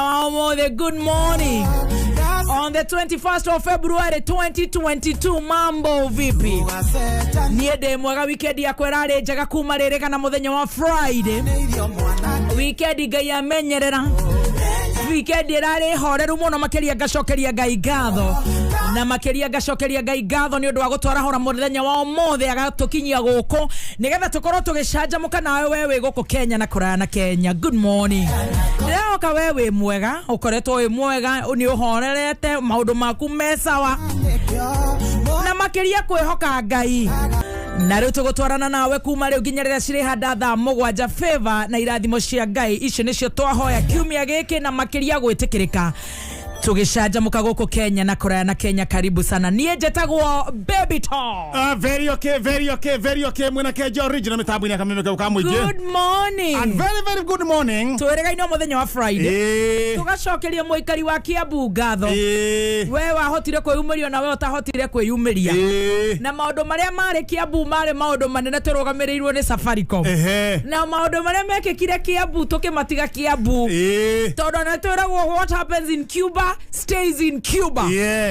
Wa ũmũthĩ, good morning on the 21st of February 2022. Mambo vipi? Niĩ ndĩ mwega. Weekend yakwa ĩrarĩ njega kuma rĩrĩ kana mũthenya wa Friday. Weekend Ngai amenyerera, weekend ĩrarĩ horeru mũno. Makĩria ngacokeria Ngai ngatho, na makĩria ngacokeria Ngai ngatho nĩ ũndũ wa gũtwarahũra mũthenya wa ũmũthĩ, agatũkinyia gũkũ nĩgetha tũkorwo tũgĩcanjamũka nawe we wĩ gũkũ Kenya na kũraya na Kenya. Good morning. Ndĩrehoka we wĩ mwega, ũkoretwo wĩ mwega, nĩ ũhorerete, maũndũ maku me sawa, na makĩria kwĩhoka Ngai. Na rĩu tũgũtwarana nawe kuma rĩu nginya rĩrĩa cirĩhanda thaa 7. Favor na irathimo cia Ngai icio nĩcio twahoya kiumia gĩkĩ, na makĩria gwĩtĩkĩrĩka tũgĩcanjamũka gũkũ Kenya na kũraya na Kenya. Karibu sana. Niĩ njĩtagwo Baby Talk. Very okay, very okay, very okay. Mwena Keja original mitambo-inĩ ya kameme ka mũingĩ. Good morning. And very very good morning. Twĩrĩgaine mũthenya wa Friday, tũgacokeria mũikari wa Kiambu ngatho, we wahotire kwĩyumĩria na we ũtahotire kwĩyumĩria, na maũndũ marĩa marĩ Kiambu marĩ maũndũ manene tũrũgamĩrĩirwo nĩ Safaricom, na maũndũ marĩa mekĩkire Kiambu tũkĩmatiga Kiambu, tondũ na twĩragwo what happens in Cuba stays in Cuba.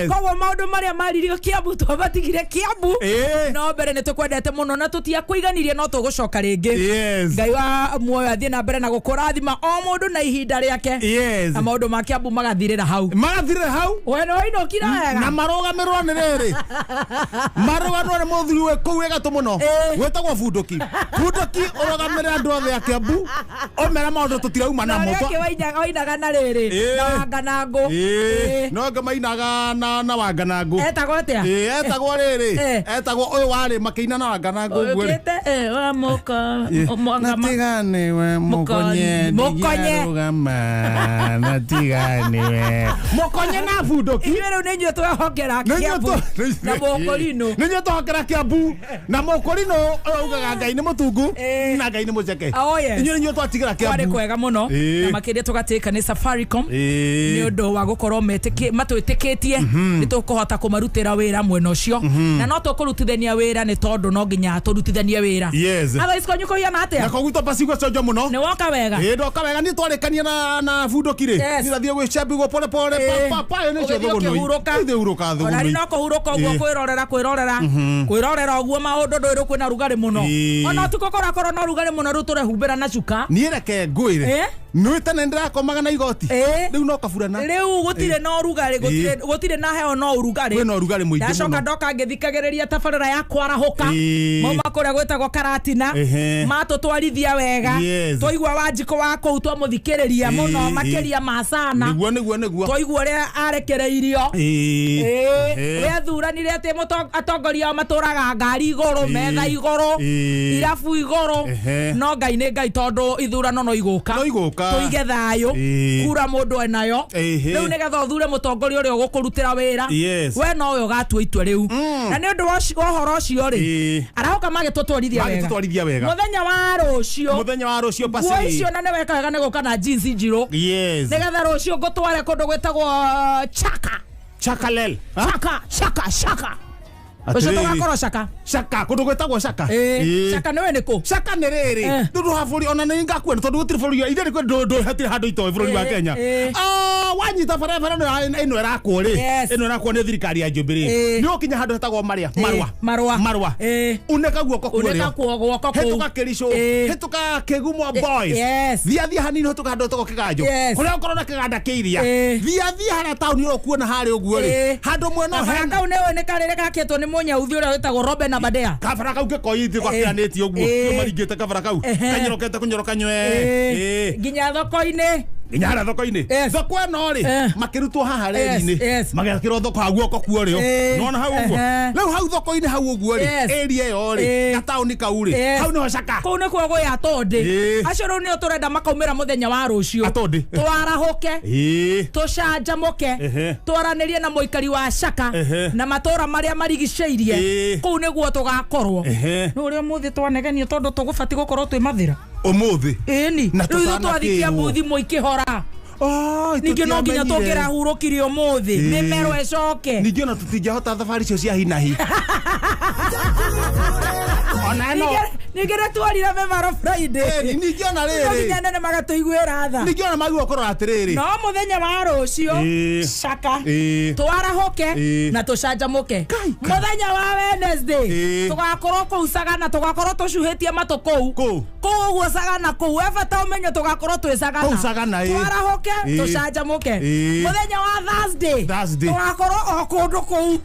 Koguo maũndũ marĩa maririo Kiambu twamatigire Kiambu. No mbere nĩ tũkwendete mũno na tũtiakũiganirie, no tũgũcoka rĩngĩ. Ngai wa muoyo athiĩ na mbere na gũkũrathima o mũndũ na ihinda rĩake, na maũndũ ma Kiambu magathirĩra hau. Magathirĩra hau. We nĩ wainũkire wega? Na marũgamĩrwo nĩ rĩrĩ, marũgamĩrwo nĩ mũthuri wĩ kũu wĩ gatũ mũno, wĩtagwo Bunduki. Bunduki ũrũgamĩrĩra andũ othe a Kiambu, ũmera maũndũ tũtirauma na namo. Ũrĩa ũngĩ wainaga na rĩrĩ, na Wanganangũ. No angĩ mainaga na Wanganangũ. Etagwo atĩa? Etagwo rĩrĩ, etagwo ũyũ warĩ makĩina na Wanganangũ ũguo rĩ. Ũkĩte wa mũko Natiganiwe mũkonye. Mũkonye. Ndigarũgama natiganiwe mũkonye na Bunduki. Inyuĩ rĩu nĩ inyuĩ twehokera Nĩ inyuĩ Kiambu na mũkũrinũ. Nĩ inyuĩ twahokera Kiambu na mũkũrinũ ũyũ ugaga Ngai nĩ mũtungu na Ngai nĩ mũceke. Oh, yes. Inyuĩ nĩ inyuĩ twatigĩra Kwarĩ Kiambu. kwega mũno, na makĩria tũgatĩka nĩ Safaricom nĩ ũndũ wa gũkorwo matwĩtĩkĩtie nĩ tũkũhota kũmarutĩra wĩra mwena ũcio, na no tũkũrutithania wĩra nĩ tondũ no nginya tũrutithanie wĩra. Otherwise kwanyu kũhiana Na atĩa? koguo twapacigua conjo mũno. Nĩ woka wega? Ĩĩ, ndoka wega. Niĩ twarĩkania na Bunduki rĩ, niĩ nathiĩ gwĩcambi guo pole pole. Pa pa pa nĩcio Ũgĩthiĩ thũgũnũi. ũkĩhurũka. Ithiĩ hurũka Ona thũgũnũi. ri no kũhurũka ũguo, kwĩrorera kwĩrorera kwĩrorera ũguo maũndũ ndũĩ kwĩna rugarĩ mũno. Ona ũtukũ kũrakorwo na rugarĩ mũno, rĩu tũrehumbĩra na cuka. Niĩ reke ngwĩre, nĩ tene ndĩrakomaga na igoti, rĩu no kaburana. Rĩu gũtirĩ na ũrugarĩ, gũtirĩ na heho no ũrugarĩ. Kwĩna ũrugarĩ mũingĩ Ndacoka mũno. ndoka ngĩthikagĩrĩria tabarĩra ya kwarahũka, mauma kũrĩa gwĩtagwo Karatina, matũtwarithia wega. Twaigua Wanjikũ wa kũu, twamũthikĩrĩria mũno, makĩria ma sana. Nĩguo, nĩguo, nĩguo. Twaigua ũrĩa arekereirio. Ũrĩa athuranire atĩ atongoria ao matũraga ngari igũrũ, metha igũrũ, irabu igũrũ. No Ngai nĩ Ngai, tondũ ithurano no igũka. No igũka. Tũige thayũ. Kura mũndũ enayo. Rĩu nĩgetha ũthure mũtongoria ũrĩa ũgũkũrutĩra wĩra, we nowe ũgatua itua rĩu. Na nĩ ũndũ wa ũhoro ũcio rĩ, arahũka magĩtũtwarithia wega. Magĩtũtwarithia wega. Mũthenya wa rũciũ. Mũthenya wa rũciũ. Nguo Pasi icio, na nĩ weka wega nĩ gũka na jeans njirũ, nĩgetha rũciũ ngũtware kũndũ gwĩtagwo Chaka. Chakalel. Ha? Chaka, Chaka, Chaka. Rũciũ Atĩrĩrĩ. tũgakorwo Chaka. Chaka, kũndũ gwĩtagwo Chaka. Chaka nĩwe nĩ kũ? Chaka nĩ rĩrĩ, tondũ ha bũrũri ona nĩ ngakuona, tondũ gũtirĩ bũrũri ithe nĩ hatirĩ handũ itoĩ bũrũri wa Kenya. Ah, wanyita barabara ĩno ĩrakwo rĩ, ĩno ĩrakwo nĩ thirikari ya Jubilee, nĩ ũkinya handũ hetagwo Marĩa Marwa. Marwa. Marwa. Unĩka guoko kuo Unĩka rĩo. kuo guoko kũu. Hĩtũka Kĩricũ, hĩtũka Kĩgumo Boys, thia thia hanini, hĩtũka handũ hetagwo Kĩganjo, kũrĩa ũkorwo na kĩganda kĩa iria. Thia thia harĩa taũni ũrĩa ũkuona harĩa ũguo rĩ, handũ mwena Kabara hena kau nĩwe nĩ karĩrĩ gakĩtwo nĩ mũnyauthi ũrĩa wĩtagwo Robin Abadea. Kabara kau gĩkoithi gwakĩranĩtie ũguo, maringĩte kabara kau, kanyorokete kũnyoroka nywe. Nginya thoko-inĩ. Nginya harĩa thoko-inĩ. Thoko ĩno rĩ, makĩrutwo haha reri-inĩ, magĩakĩrwo thoko hau guoko kuo rĩo. Nĩwona hau ũguo? Rĩu hau thoko-inĩ hau ũguo rĩ, area ĩyo rĩ, gataũni kau rĩ, hau nĩho Caka. Kũu nĩkuo gwĩ atondĩ. Acio rĩu nĩo tũrenda makaumĩra mũthenya wa rũciũ. Atondĩ. Twarahũke, tũcanjamũke, twaranĩrie na mũikari wa Caka na matũra marĩa marigicĩirie. Kũu nĩguo tũgakorwo. Nĩ ũrĩa ũmũthĩ twanegenio tondũ tũgũbatiĩ gũkorwo twĩ mathĩra. Ũmũthĩ. Ĩni. Na Rĩu ithuĩ twathiĩ tũtanakĩrwo. Kiambu thimũ ikĩhora. Oh, Ningĩ no nginya tũtiamenyire. tũngĩrahurũkirie ũmũthĩ, mĩmero ĩcoke. Ningĩ ona tũtingĩhota thabarĩ icio cia hinahi. Ona ĩno Ningĩ nĩ tuorire mebaro Friday. Ningĩ ona No rĩrĩ nginya nene magatũiguĩra tha. Ningĩ ona magĩrĩirwo kũrora atĩrĩrĩ. No mũthenya wa rũciũ caka twarahũke na tũcanjamũke. Mũthenya wa Wednesday tũgakorwo kũu Sagana, tũgakorwo tũcuhĩtie matũ kũu Kũu. Kũu ũguo Sagana kũu we bata ũmenye tũgakorwo twĩ Sagana. Kũu Sagana, Twarahũke tũcanjamũke. Mũthenya wa Thursday Thursday. tũgakorwo o kũndũ kũu.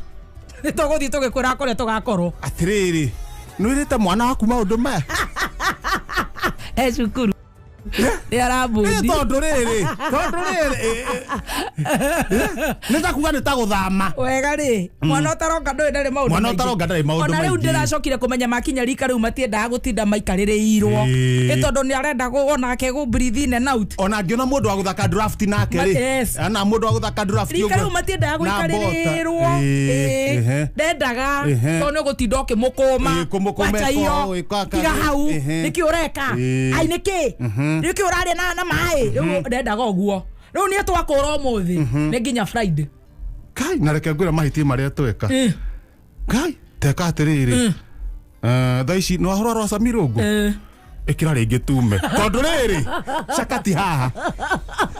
Nĩ tũgũthiĩ tũgĩkwĩra kũrĩa tũgakorwo. Atĩrĩrĩ, nĩwĩrĩte mwana waku maũndũ maya? E cukuru nĩ arambũndi. Tondũ rĩrĩ nĩ ta kuga nĩ ta gũthama. Wega rĩ, mwana ũtaronga ndũĩ ndarĩ maũndũ Mwana maingĩ. ũtaronga ndarĩ maũndũ Ona rĩu maingĩ. ndĩracokire kũmenya makinya rika rĩu matiendaga gũtinda maikarĩrĩirwo. Nĩ tondũ nĩ arenda onake gũ breathe in and out. Ona angĩona mũndũ wa gũthaka draft nake rĩ. Yes. Ana mũndũ wa gũthaka draft Rika rĩu matiendaga gũikarĩrĩrwo. Ndendaga tondũ nĩ ũgũtinda ũkĩmũkũma. Kũmũkũma Wacha iyo, tiga hau, nĩkĩ ũreka? Ai nĩkĩ? Nĩkĩ ũrarĩa na maĩ? Rĩu ndendaga ũguo. Rĩu niĩ twakũra ũmũthĩ nĩ nginya Friday. Kai na reke ngwĩre mahĩtia marĩa tweka. Kai teka atĩrĩrĩ. Thaa ici nĩ wahũra rwa Samirũngũ? Ĩkĩra rĩngĩ tume. Tondũ rĩrĩ cakati haha.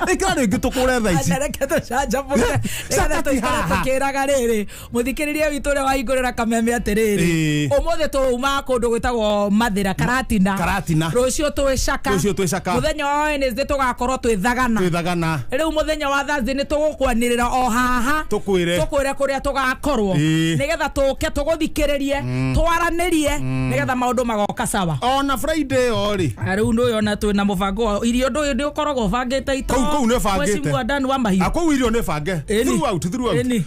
Ĩkĩra rĩngĩ tũkũre thaa ici. Reke tũcanjamũke. Nĩgetha tũikare tũkĩraga rĩrĩ. Mũthikĩrĩria witũ ũrĩa wahingũrĩra kameme atĩrĩrĩ. Ũmũthĩ tũuma kũndũ gwĩtagwo Mathĩra Karatina. Karatina. Rũciũ twĩ Caka. Rũciũ twĩ Caka. Mũthenya wa Wednesday tũgakorwo twĩ Thagana. Twĩ Thagana. Rĩu mũthenya wa Thursday nĩ tũgũkwanĩrĩra o haha. Tũkwĩre. Tũkwĩre kũrĩa tũgakorwo. Nĩgetha tũke tũgũthikĩrĩrie, twaranĩrie, nĩgetha maũndũ magoka sawa. Ona Friday ĩyo rĩ. Rĩu ndũyũ ona twĩ na mũbango wa irio ndũyũ ndĩ ũkoragwo ũbangĩte ito. Kũu nĩ ũbangĩte. Mheshimiwa Dan wa Mahiũ. Kũu irio nĩ bange. Throughout.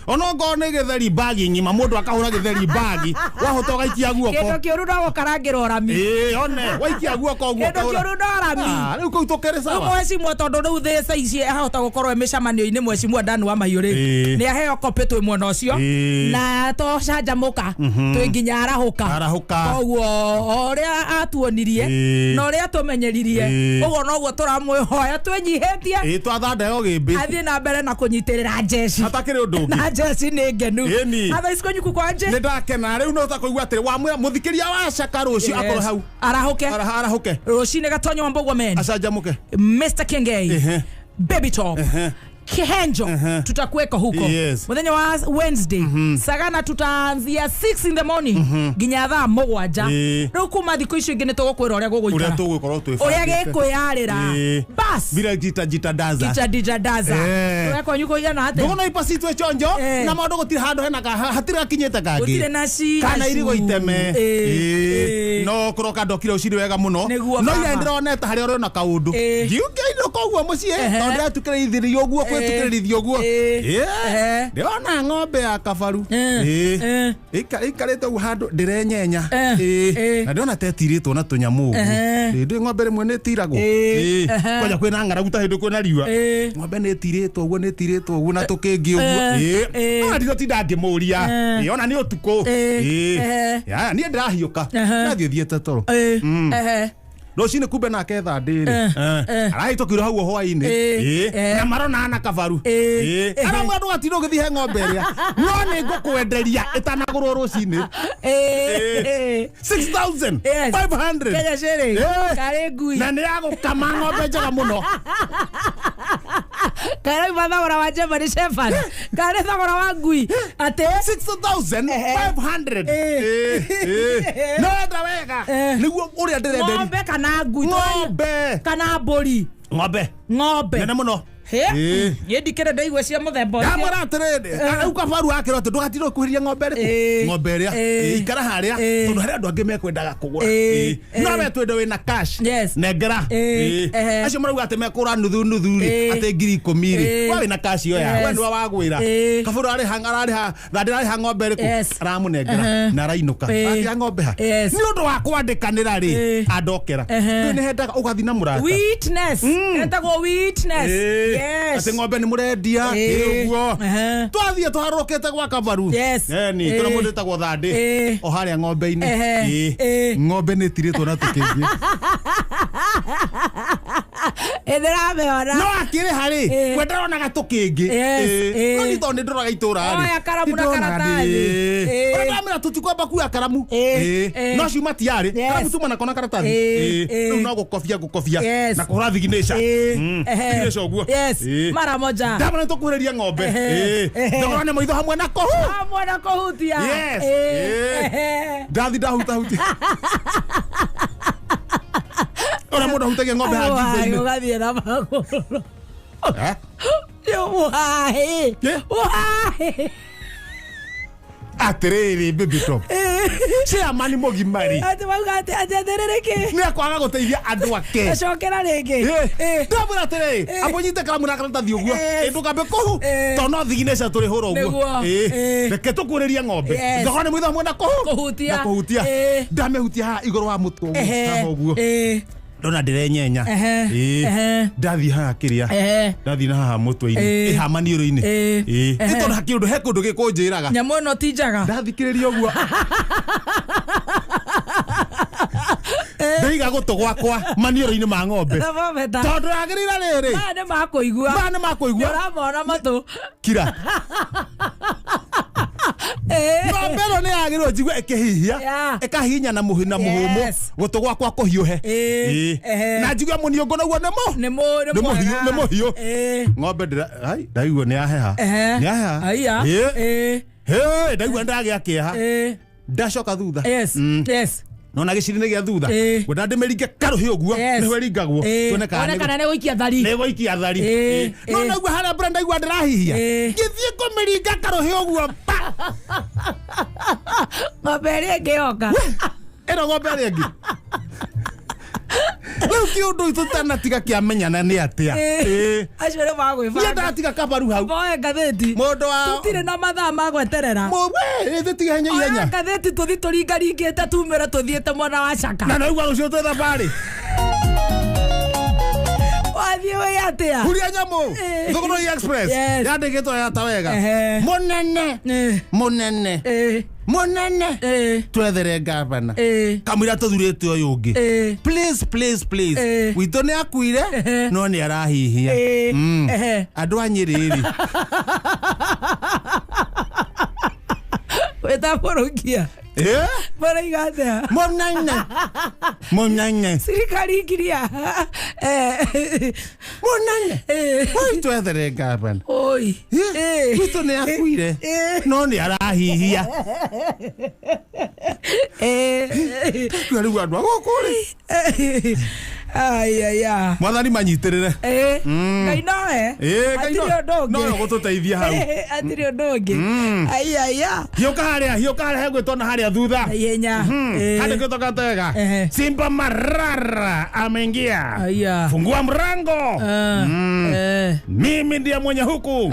Ona ongorwo nĩ gĩtheri bagi ng'ima mũndũ akahũra gĩtheri bagi wahota ũgaikia guoko. Kĩndũ kĩũru no gũkarangĩra ũrami. One waikia guoko ũguo. Kĩndũ kĩũru no ũrami. Rĩu kũu tũkĩrĩ sawa. Mheshimiwa tondũ rĩu thĩ thaa ici ahota gũkorwo e mĩcemanio-inĩ Mheshimiwa Dan wa Mahiũ rĩ. Nĩ aheo copy twĩ mwena ũcio. Na tũcanjamũka twĩ nginya arahũka. Koguo o ũrĩa atuonirie na ũrĩa tũmenyeririe ũguo noguo tũramwĩhoya twĩnyihĩtie. Twathanda gĩmbĩ. Athiĩ na mbere na kũnyitĩrĩra njeci. Hatakĩrĩ ũndũ ũngĩ. Na njeci nĩ ngenu. Atha ici kũnyuku kwa nje. Nĩ ndakena rĩu no ũtakũigua atĩrĩ wamwĩra mũthikĩria wa Caka rũciũ akorwo hau. Arahũke. Arahũke. Rũcinĩ Gatonyo wa Mbũgua men. Acanjamũke. Mr Kengei. Baby Top. Kihenjo tutakuweka huko. Mũthenya wa Wednesday Sagana tutaanzia 6 in the morning nginya thaa 7. Rĩu kuma thikũ icio ingĩ nĩ tũgũkwĩra ũrĩa gũgũikara. Ũrĩa tũgũkorwo twĩ ũrĩa gĩkwĩyarĩra. Bas. Bila jita jita daza. Jita jita daza. Tũgekwo nyuko igana atĩa? Ndũgũna ipasi twĩ chonjo na maũndũ gũtirĩ handũ hena hatirĩ gakinyĩte kangĩ. Gũtirĩ na ci. Kana irigũ iteme. No kũroka ndokire ũciri wega mũno. No ira ndĩronete harĩa ũrona kaũndũ. Ngiũke ũguo mũciĩ tondũ ndĩratukĩrĩithirio ũguo kwĩtukĩrĩrithio ũguo. Ndĩrona ng'ombe ya kabaru. Ĩikarĩte ũguo handũ ndĩrenyenya. Na ndĩrona ta ĩtirĩtwo na tũnyamũ ũguo. Ndĩ ng'ombe rĩmwe nĩ ĩtiragwo. Kwanja kwĩna ng'aragu ta hĩndĩ kwĩna riũa. Ng'ombe nĩ ĩtirĩtwo ũguo nĩ ĩtirĩtwo ũguo na tũkĩngĩ ũguo. Ona ndinotinda ngĩmũria. Ona nĩ ũtukũ. Niĩ ndĩrahiũka. Ndathiĩ thiĩte toro. Rũcinĩ kumbe nake thaa ndĩrĩ arahĩtũkĩirwo hau hwainĩ na marona na kabaru aramwĩra ndũgatinda ũgĩthiĩ he ng'ombe ĩrĩa no nĩ ngũkwenderia ĩtanagũrwo rũcinĩ 6500 Kenya shilling karĩ ngui na nĩ ya gũkama ng'ombe njega mũno. Karauma thogora wa German Shepherd karĩ thogora wa ngui atĩ 6500 no enda wega nĩguo ũrĩa ndĩrenderia ng'ombe kana ngui ng'ombe kana mbũri ng'ombe ng'ombe nene mũno. Niĩ ndikĩrĩ ndaigua cia mũthemba ũcio. Ndamwĩra atĩrĩrĩ rĩu kabaru akĩrwo atĩ ndũgatinda ũkuhĩrĩria ng'ombe ĩrĩkũ ng'ombe ĩrĩa ikara harĩa tondũ harĩ andũ angĩ mekwendaga kũgũra no we twende wĩna cash nengera acio marauga atĩ mekũgũra nuthu nuthu rĩ atĩ 10,000 rĩ we wĩna cash yoya we nĩwe wagwĩra kabaru arĩha ararĩha thandĩ ararĩha ng'ombe ĩrĩkũ aramũnengera na arainũka atiga ng'ombe ha nĩ ũndũ wa kwandĩkanĩra rĩ andokera rĩu nĩ hendaga ũgathiĩ na mũrata witness etagwo witness. Yes. Atĩ ng'ombe nĩ mũrendia ũguo twathiĩ tũharũrũkĩte gwa kabaru ni tũrĩa mũndũ wĩtagwo thandĩ o harĩa ng'ombe-inĩ ng'ombe nĩ ĩtirĩtwo na tũkĩngĩ. Ndĩramĩona. No akĩrĩ harĩ we ndaronaga tũkĩngĩ. No ni tondũ nĩndoraga itũra rĩ. Oya karamu na karatathi. Ũrĩa ndamĩra tũtikwamba kuoya karamu. No ciuma tiarĩ. Karamu tuma nako na karatathi. Rĩu no gũkobia gũkobia na kũhũra thiginaca. Thiginaca ũguo. Yes. Mara moja. Ndamana tũkuhĩrĩria ng'ombe. Ndogora nĩ maitho hamwe na kũhu. Hamwe na kũhutia. Yes. Ndathi ndahutahutia. Ora mũndũ ahutagia ng'ombe haha. Ũgathiĩ na magũrũ. Ũhaĩ. Ũhaĩ. Atĩrĩrĩ baby top. Chairman mũgima rĩ. Atĩ mauga atĩ atĩrĩrĩ kĩ. Nĩ akwaga gũteithia andũ ake. Acokera rĩngĩ. Ndamwĩra atĩrĩrĩ, amũnyite karamu na karatathi ũguo. Ndũkambe kũhu. Tondũ no thiginaca tũrĩhũra ũguo. Reke tũkuhĩrĩrie ng'ombe. Thogora nĩ mũitho hamwe na kũhu. Kũhutia. Na kũhutia. Ndamĩhutia haha igũrũ wa mũtwe ũguo. Haha ũguo. Ndona ndĩrenyenya. Ndathiĩ haha kĩrĩa. Ndathiĩ na haha mũtwe-inĩ. Ĩha maniũrũ-inĩ. Nĩ tondũ hakĩrĩ ũndũ he kũndũ gĩkũnjĩraga. Nyamũ ĩno ti njega. Ndathikĩrĩria ũguo. Ndaiga gũtũ gwakwa maniũrũ-inĩ ma ng'ombe. Tondũ yagĩrĩire rĩrĩ. Maya nĩ makũigua. Maya nĩ makũigua. Ũramona matũ. Kira. Ng'ombe ĩno nĩ yagĩrĩirwo njigue ĩkĩhihia. Ĩkahihinya na mũhũmũ. Gũtũ gwakwa kũhiũhe. Na njigue mũniũngũ naguo nĩ nĩ mũhiũ. Ng'ombe ndaigua nĩ yaheha. Nĩ yaheha. Hĩ, ndaigua ndagĩa kĩeha. Ndacoka thutha. Yes. Yes. Nona gĩciri-inĩ gĩa thutha. Ngwenda ndĩmĩringe karũhĩ ũguo nĩho ĩringagwo. Tuone kana nĩ gũikia thari. Nĩ gũikia thari. No naigua harĩa mbura ndaigua ndĩrahihia. Ngĩthiĩ kũmĩringa karũhĩ ũguo pa. Ng'ombe ĩrĩa ĩngĩ yoka. Ĩno ng'ombe ĩrĩa ĩngĩ. Rĩu kĩũndũ tũtanatiga kĩamenyana nĩ atĩa. Acio nĩ magwĩbanga. Niĩ ndatiga kabaru hau. Moe ngathĩti. Mũndũ wa tũtirĩ na mathaa ma gweterera. We tige ihenya ihenya. Oya ngathĩti tũthiĩ tũringaringĩte tumĩre tũthiĩte mwena wa Caka. Na naigua rũciũ twĩ thabarĩ. Wathiĩ wĩ atĩa? Huria nyamũ. Thũgũrũi Express. Yandĩkĩtwo ya ta wega. Mũnene. Mũnene. Mũnene. Twethere gavana. Kamũira tũthurĩte ũyũ ũngĩ. Please please please. Witũ nĩ akuire no nĩ arahihia. Andũ a Nyĩrĩ rĩ. Wĩtabũrũkia. Maraiga atĩa? Mũnene. Mũnene. Thirikari ngiria. Mũnene. Oi twethere gavana. Oi. Witũ nĩ akuire no nĩ arahihia. Rĩu andũ a gũkũ rĩ. Ai. Mwathani manyitĩrĩre. Ngai nowe. Ngai nowe gũtũteithia hau. Hatirĩ ũndũ ũngĩ. Ai. Hiũka harĩa hegwĩtwo na harĩa thutha. Ihenya. Handĩkĩtwo gatega. Simba Marara ameingia. Fungua mrango. Mimi ndiye mwenye huku.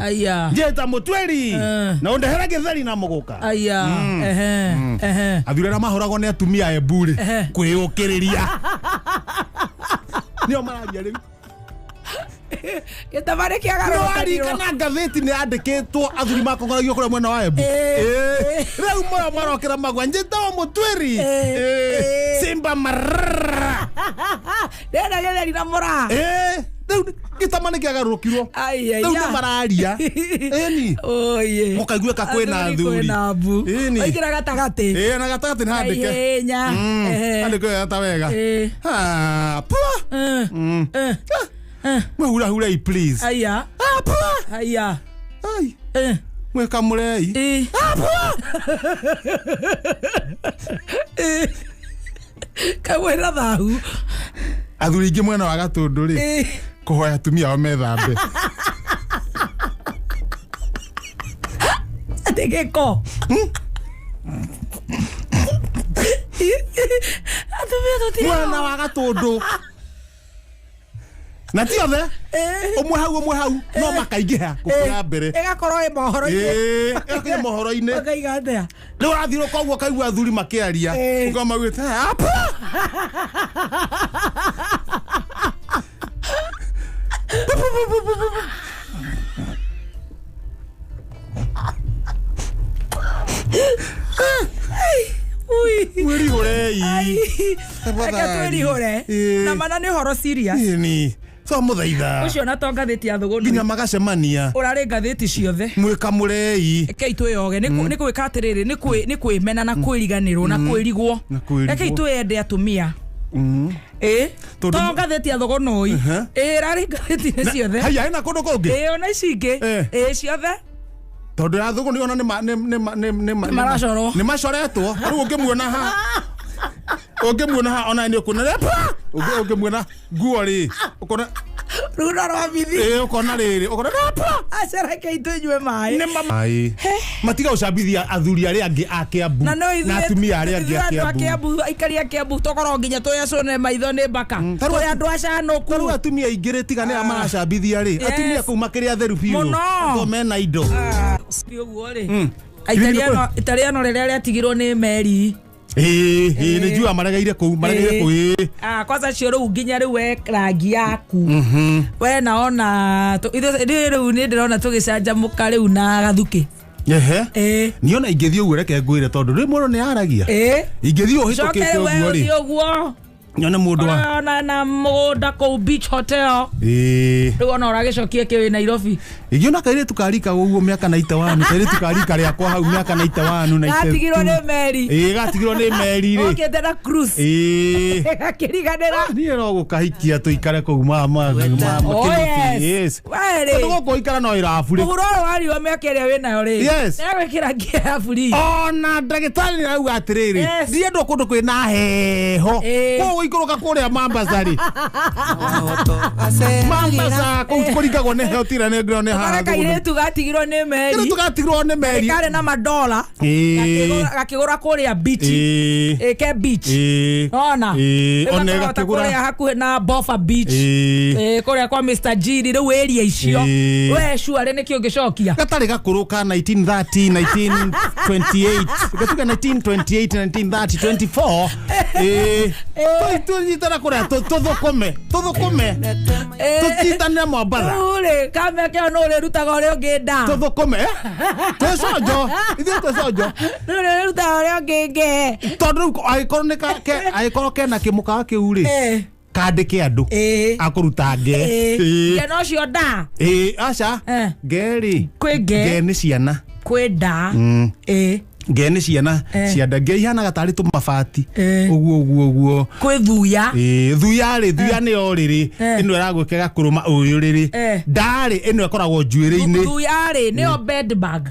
Njeta Mutweri. Na ũndehere gĩtheri na mũgũka. Athuri arĩa mahũragwo nĩ atumia a Embu rĩ kwĩyũkĩrĩria. Nĩo mararia rĩu. Gĩtabarĩ kĩagarũrũkanirwo. No kana ngathĩti nĩ yandĩkĩtwo athuri makongoragio kũrĩa mwena wa Embu. Rĩu moyo marokĩra magwa njĩtagwo Mũtwĩri. Simba Marara. Ndĩrenda gĩtheri na mũraa. Rĩu gĩtama nĩ kĩagarũrũkirwo. Rĩu nĩ mararia. Ĩni. Mũkaiguĩka kwĩna athuri. Ĩni. Waingĩra gatagatĩ. Na gatagatĩ nĩ handĩke. Ihenya. Handĩke ta wega. Pua. Mwĩhurahurei please. Aya. Pua. Aya. Ai. Mwĩkamũrei. Pua. Kamwĩra thahu. Athuri aingĩ mwena wa Gatũndũ rĩ kũhoya atumia ao methambe. Atĩ gĩko. Atumia tũtirĩ. Mwena wa Gatũndũ. Na ti othe. Ũmwe hau no makaingĩha gũkĩra mbere. Ĩgakorwo ĩ mohoro-inĩ. Ĩgakinya mohoro-inĩ. Ũkaiga atĩa? Rĩu ũrathiũrũka ũguo ũkaigua athuri makĩaria. Ũkauga maugĩte apa. Mwĩrihũrei. Reke twĩrihũre. Na mana nĩ ũhoro serious. Ĩni. Twamũthaitha. Ũcio na to ngathĩti ya Thũgũnũ. Nginya magacemania. Ũrarĩ ngathĩti ciothe. Mwĩkamũrei. Rekei twĩyoge. Nĩ gwĩka atĩrĩrĩ, nĩ kwĩmena na kwĩriganĩrwo na kwĩrigwo. Na kwĩrigwo. Rekei twĩyende atumia. Ĩ to ngathĩti ya Thũgũnũi. Ĩ ĩrarĩ ngathĩti-inĩ ciothe. Haya, ĩna kũndũ kũngĩ? Ĩ ona ici ingĩ. Ĩ ciothe. Tondũ ya Thũgũnũi ona nĩ Nĩ nĩ macoretwo. Rĩu ũngĩmuona ha. Ũngĩmuona ha ona nĩ ũkuona ũngĩmuona nguo rĩ ũkona runo rwa bithi. Ĩ ũkona rĩrĩ ũkona Aca rekei tũnyue maĩ. Nĩ maĩ. Matiga gũcambithia athuri arĩa angĩ a Kiambu na no na atumia arĩa angĩ a a Kiambu. Aikari a Kiambu tũkorwo nginya twĩcũne maitho nĩ mbaka. Tũrĩ andũ acanũku. Tarĩu atumia aingĩ rĩ tiga nĩ maracambithia rĩ atumia kũu makĩrĩ atheru biũ. Mũno. Tondũ mena indo. Ũguo rĩ. Italiano rĩrĩa rĩatigirwo nĩ meri. Ĩ nĩ njua maregeire kũu maregeire kũu ĩ. Kwanza cio rĩu nginya rĩu we rangi yaku. We naona rĩu nĩ ndĩrona tũgĩcanjamũka rĩu na gathukĩ. Ehe. Niĩ ona ingĩthiĩ ũguo reke ngwĩre tondũ rĩu mũndũ nĩ aragia. Ingĩthiĩ ũhĩtũkĩte ũguo rĩ. Ũguo. Nyone mũndũ wa ona na mũgũnda kũu Beach Hotel. Rĩu ona ũragĩcokia kĩ wĩ Nairobi. Ingĩona kairĩtu karika ũguo mĩaka 91 kairĩtu karika rĩakwa hau mĩaka 91 na gatigirwo nĩ meri. Gatigirwo nĩ meri rĩ. Okĩte na cruise. Gakĩriganĩra. Niĩ no gũkahikia tũikare kũu mama. Yes. Werĩ. Tondũ gũkũ ikara no irabu rĩ. Mũhuro ũyũ wa riũa mĩaka ĩrĩa wĩnayo rĩ. Yes. Nĩagwĩkĩra nginya irabu rĩ. Ona ndagĩtarĩ nĩ arauga atĩrĩrĩ. Ndiendwo kũndũ kwĩna heho. Koguo ikũrũka kũrĩa Mombasa rĩ. Mombasa kũu kũringagwo nĩ heho tira nĩ ngiro nĩ haha. Kairĩtu gatigirwo nĩ meri. Kairĩtu gatigirwo nĩ meri. Karĩ na madola. Gakĩgũra kũrĩa beach. Ke beach. Ona. Ona gakĩgũra kũrĩa hakuhĩ na Bofa Beach. Kũrĩa kwa Mr. G rĩu area icio. We sure nĩkĩ ũngĩcokia. Gatarĩ gakũrũ ka 1930 1928. Gatuga 1928 1930 24. Tũnyitana kũrĩa tũthũkũme tũthũkũme tũnyitanĩre Mombatha. Rĩu rĩ kamĩaka ĩyo nũ ũrĩrutaga ũrĩa ũngĩ nda. Tũthũkũme twĩconjo ithuĩ twĩconjo. Nũ ũrĩrutaga ũrĩa ũngĩ nge. Tondũ rĩu angĩkorwo nĩ angĩkorwo kena kĩmũkawa kĩu rĩ kandĩke andũ akũruta nge. Nge nocio nda. Aca nge rĩ kwĩ nge. Nge nĩ ciana. Kwĩ nda. Nge nĩ ciana cia nda. Nge ihanaga tarĩ tũmabati ũguo ũguo ũguo. Kwĩ thuya. Thuya rĩ thuya nĩyo rĩrĩ ĩno ĩragwĩka ĩgakũrũma ũyũ rĩrĩ. Nda rĩ ĩno ĩkoragwo njuĩrĩ-inĩ. Thuya rĩ nĩyo bed bug.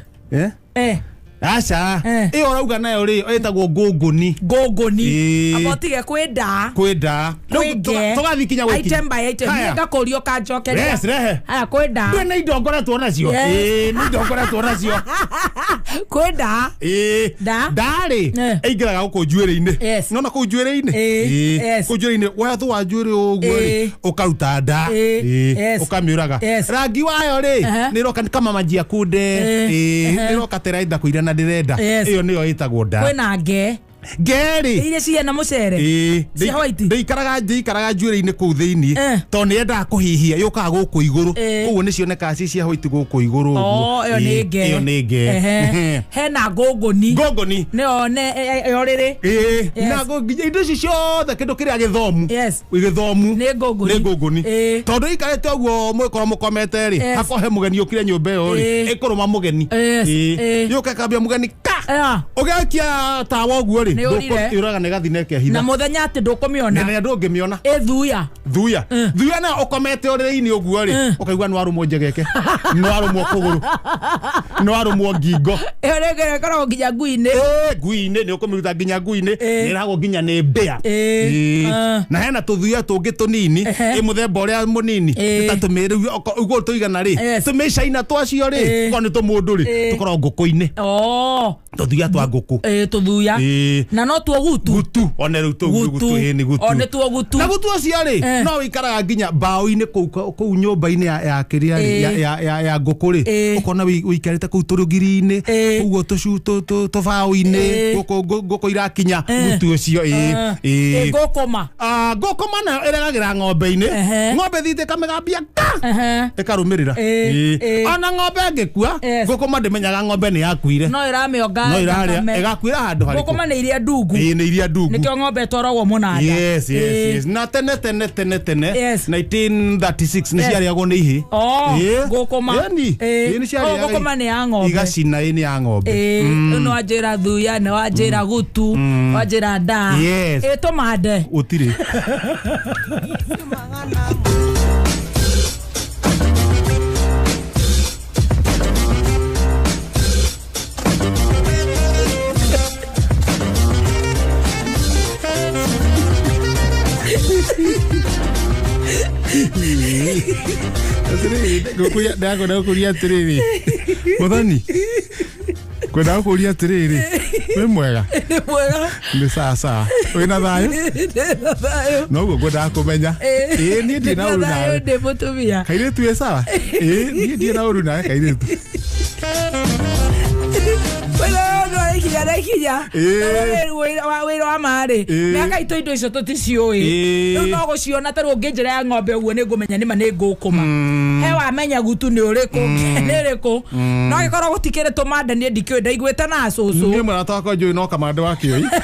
Aca ĩyo ũrauga nayo rĩ ĩtagwo ngũngũni. Ngũngũni. Amba ũtige kwĩ nda. Kwĩ nda. Tũgathiĩ kinya gwĩkinya. Item by item. Niĩ ngakũria ũkanjokeria. Yes, rehe. Haya kwĩ nda. Ndũĩ nĩ indo ngoretwo nacio. Nĩ indo ngoretwo nacio. Kwĩ nda. Nda. Nda rĩ ĩingĩraga gũkũ njuĩrĩ-inĩ. Nĩwona kũu njuĩrĩ-inĩ? Kũu njuĩrĩ-inĩ wethũa njuĩrĩ ũguo rĩ ũkaruta nda. Ũkamĩũraga. Rangi wayo rĩ nĩ ĩroka kama maji ya kunde. Nĩ ĩroka ta ĩrenda kũira na ndĩrenda. Ĩyo nĩyo ĩtagwo nda. Kwĩna nge. Nge rĩ iria ciana mũcere. Cia white. Ndĩikaraga njuĩrĩ-inĩ kũu thĩinĩ tondũ nĩ yendaga kũhihia yũkaga gũkũ igũrũ. Koguo nĩ cionekaga ci cia white gũkũ igũrũ ũguo. Ĩyo nĩ nge. Ĩyo nĩ nge. Hena ngũngũni. Ngũngũni. Nĩyo ĩyo rĩrĩ. Na indo ici ciothe kĩndũ kĩrĩa gĩthomu. Gĩthomu. Nĩ ngũngũni. Nĩ ngũngũni. Tondũ ikarĩte ũguo mũgĩkorwo mũkomete rĩ hakorwo he mũgeni ũkire nyũmba ĩyo rĩ ĩkũrũma mũgeni. Yũka ĩkambia mũgeni ka. Ũgĩakia tawa ũguo rĩ yũraga nĩ gathiĩ na ĩkehitha. Na mũthenya atĩ ndũkũmĩona. Mũthenya ndũngĩmĩona. Ĩ thuya. Thuya. Thuya nayo ũkomete ũrĩrĩ-inĩ ũguo rĩ ũkaigua nĩ warũmwo njegeke. Nĩ warũmwo kũgũrũ. Nĩ warũmwo ngingo. Ĩyo rĩngĩ ĩkoragwo nginya ngui-inĩ. Ngui-inĩ nĩ ũkũmĩruta nginya ngui-inĩ. Nĩ ĩragwo nginya nĩ mbĩa. Na hena tũthuya tũngĩ tũnini ĩ mũthemba ũrĩa mũnini ta tũmĩrĩu ũguo tũigana rĩ tũmĩcaina twacio rĩ okorwo nĩ tũmũndũ rĩ tũkoragwo ngũkũ-inĩ. Tũthuya twa ngũkũ. Tũthuya. Na no tuo gutu. Gutu. One rĩu tũu gutu nĩ gutu. One tuo gutu. Na gutu ũcio rĩ no wĩikaraga nginya mbaũ-inĩ kũu nyũmba-inĩ ya kĩrĩa rĩ ya ngũkũ rĩ ũkona wĩikarĩte kũu tũrũgiri-inĩ ũguo tũbaũ-inĩ ngũkũ irakinya gutu ũcio. Ngũkũma. Ngũkũma nayo ĩregagĩra ng'ombe-inĩ. Ng'ombe ĩthiĩte ĩkamĩgambia ka ĩkarũmĩrĩra. Ona ng'ombe ĩngĩkua ngũkũma ndĩmenyaga ng'ombe nĩ yakuire. No ĩramĩonga No iraria thakame. Ĩgakuĩra handũ harĩkũ? Ngũkũma nĩ iria ndungu. Ĩĩ, nĩ iria ndungu. Nĩkĩo ng'ombe ĩtwaragwo mũnanda. Yes, yes. Na tene tene tene tene, 1936, nĩ ciarĩagwo nĩ ihĩ. Oh, ngũkũma. Ĩni. Ĩĩ. Ĩĩ, nĩ ciarĩaga. Oh, ngũkũma nĩ ya ng'ombe. Igacina. Ĩ, nĩ ya ng'ombe. Ĩĩ, rĩu nĩ wanjĩra thuya, nĩ wanjĩra gutu, wanjĩra ndaa. Ĩ, tũmande. Gũtirĩ. Ndakona gũkũria atĩrĩrĩ, mũthoni, kwenda gũkũria atĩrĩrĩ, wĩ mwega? Nĩ mwega. Nĩ sawa sawa, wĩna thayũ? Ndĩ na thayũ. Noguo ngwendaga kũmenya. Ĩĩ, niĩ ndirĩ na Ndĩ ũru na thayũ, nawe. ndĩ mũtumia. Kairĩtu, ĩ sawa. Ĩĩ, niĩ ndirĩ na ũru nawe, kairĩtu. Ikinya na ikinya. Wĩra wa marĩ mĩaka itũ, indo icio tũticiũĩ. Rĩu no gũciona, ta rĩu ũngĩnjĩra ya ng'ombe ũguo, nĩ ngũmenya nĩma nĩ ngũkũma. He wamenya gutu nĩ ũrĩkũ, nĩ ĩrĩkũ, no gĩkorwo gũtikĩrĩ tũmanda, niĩ ndikĩũĩ, ndaiguĩte na cũcũ. Niĩ mũrata wakwa njũĩ no kamande wa kĩoi.